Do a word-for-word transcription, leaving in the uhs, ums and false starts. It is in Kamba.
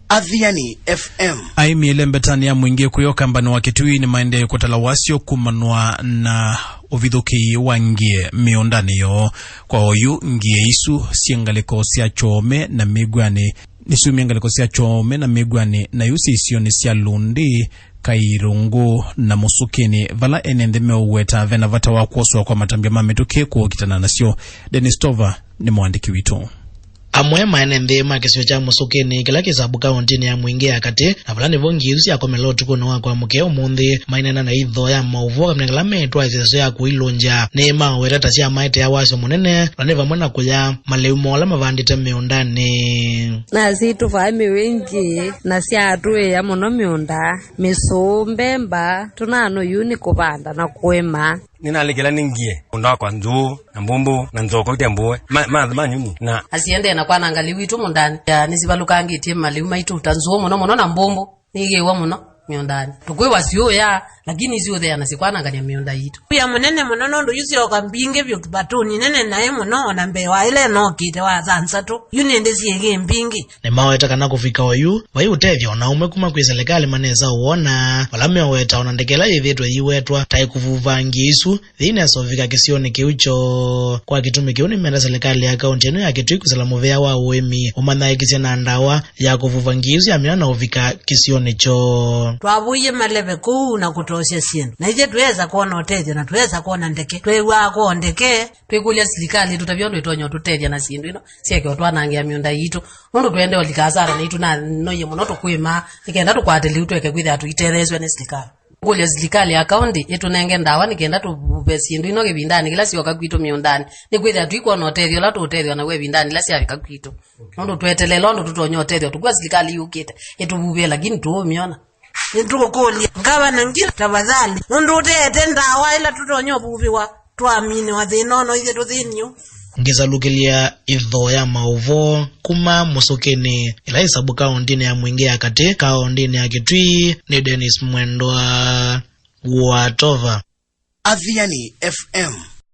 Athiani F M. Aĩmi ĩlembetanĩ ya Mwingĩ kũya Ũkambanĩ wa Kitui nĩmaendee kũtala wasyo kumanwa na ũvithũkĩi wa ngie mĩũndanĩ yoo. Kwa oyu, ngie isu syĩ ngalĩko sya Kyome na Mĩgw'anĩ, nĩsyumie ngalĩko sya Kyome na Mĩgw'anĩ, na yu syĩ isionĩ sya Lundi, Kairungu na Mũsũkĩnĩ, vala ene nthĩ meũweta vena vata wa kwoswa kwa matambya ma mĩtũkĩ kũkitana nasyo. Dennis Tova nĩ mũandĩki witũ. Amwe ma ene nthĩ ma kĩsio kya Mũsũkĩnĩ, kĩla kĩ sub kaũntĩnĩ ya Mwingĩ ya katĩ, na vala nĩvo ngie isu syakomela ũtukũnĩ wa kwamũkĩa ũmũnthĩ, maineena na itho ya maũvoo kamene kala meĩtwa ĩseso ya kũilũngya, nĩmaweta ta syamaetea wasyo mũnene, na nĩ vamwe na kũya malĩu moo ala mavandĩte mĩũndanĩ. Nasitũvaa mĩwĩ ĩngĩ, na syatũĩa mũno mĩũnda, mĩsũũ, mbemba, tũnano yu nĩ kũvanda na kũĩma. Nĩnalĩkĩla nĩ ngie mũũnda wakwa nzũũ na mbũmbũ na nzoko ite mbũe. Ma- mathĩ ma nyunyi na asiendee na kwananga lĩu itũ mũũndanĩ. Ya, nĩsivalũkangĩtye malĩu maitũ ta nzũũ mũno mũno na mbũmbũ. Nĩigĩĩwa mũno mĩũndanĩ. Tũkwĩwa siũya, lakini siũthea na sikwanangany'a mĩũnda yitũ. Wĩa mũnene mũno nũndũ yu syoka mbingĩ vyũ tũvatũnĩ nene naĩ mũno, ona mbee wa ĩla ĩnokĩte wa thansatũ. Yu nĩndĩ syĩngĩ mbingĩ. Nĩmaweta kana kũvika oyu, vai ũtethyo o na ũmwe kuma kwĩ silikalĩ manesa ũwona, vala meũweta o na ndeke ĩla yĩthĩĩtwe yĩwetwa ta ĩkũvuva ngie isu, yĩinesa ũvika kĩsionĩ kĩu kyoo. Kwa kĩtumi kĩu, nĩmenda silikalĩ ya kaũntĩ ĩno ya Kitui kwĩsĩla mũvĩa wa ũĩmi ũmanyaĩĩkĩsye na ndawa ya kũvuva ngie isu yamina na ũvika kĩsionĩ kyoo. Twavũie maleve kũu na kũtosya syĩndũ, na ithyĩ tũyesa kwona ũtethyo na tũyesa kwona ndeke. Twĩw'aa kwoo ndeke. Twĩkũlya silikalĩ ĩtũtavye ũndũ ĩtonya ũtũtethya na syĩndũ ino syeke ũtwanangĩa mĩũnda yitũ, nũndũ twendee ũlika asara, na itũnanoie mũno tũkwĩmaa nĩ kenda tũkwate lĩu tweke kwĩthĩa tũitetheesw'a nĩ silikalĩ. Kũlya silikalĩ ya kaũntĩ ĩtũnenge ndawa nĩ kenda tũvuve syĩndũ ino kĩvindanĩ kĩla syoka kwitũ mĩũndanĩ, nĩ kwĩthĩa tũikwona ũtethyo ũla tũũtethw'a naw'o ĩvindanĩ ĩla syavika kwitũ. Nũndũ twetelela ũndũ tũtonya ũtethw'a, tũkw'a silikalĩ yũkĩte ĩtũvuvĩe, lakini tũũmyona. Nĩtũkũkũlya ngavana Ngila, tafadhali, nũndũ ũteete ndawa ĩla tũtonya ũvuvĩwa, twaminĩwa thĩna ũno ithyĩ tũthĩniũ. Ngĩsalukĩlya itho ya maũvoo kuma Mũsũkĩnĩ, ĩla ĩ sub kaũntĩnĩ ya Mwingĩ ya katĩ, kaũntĩnĩ ya Kitui, nĩ Dennis Mwendwa wa Tova. Athiani F M.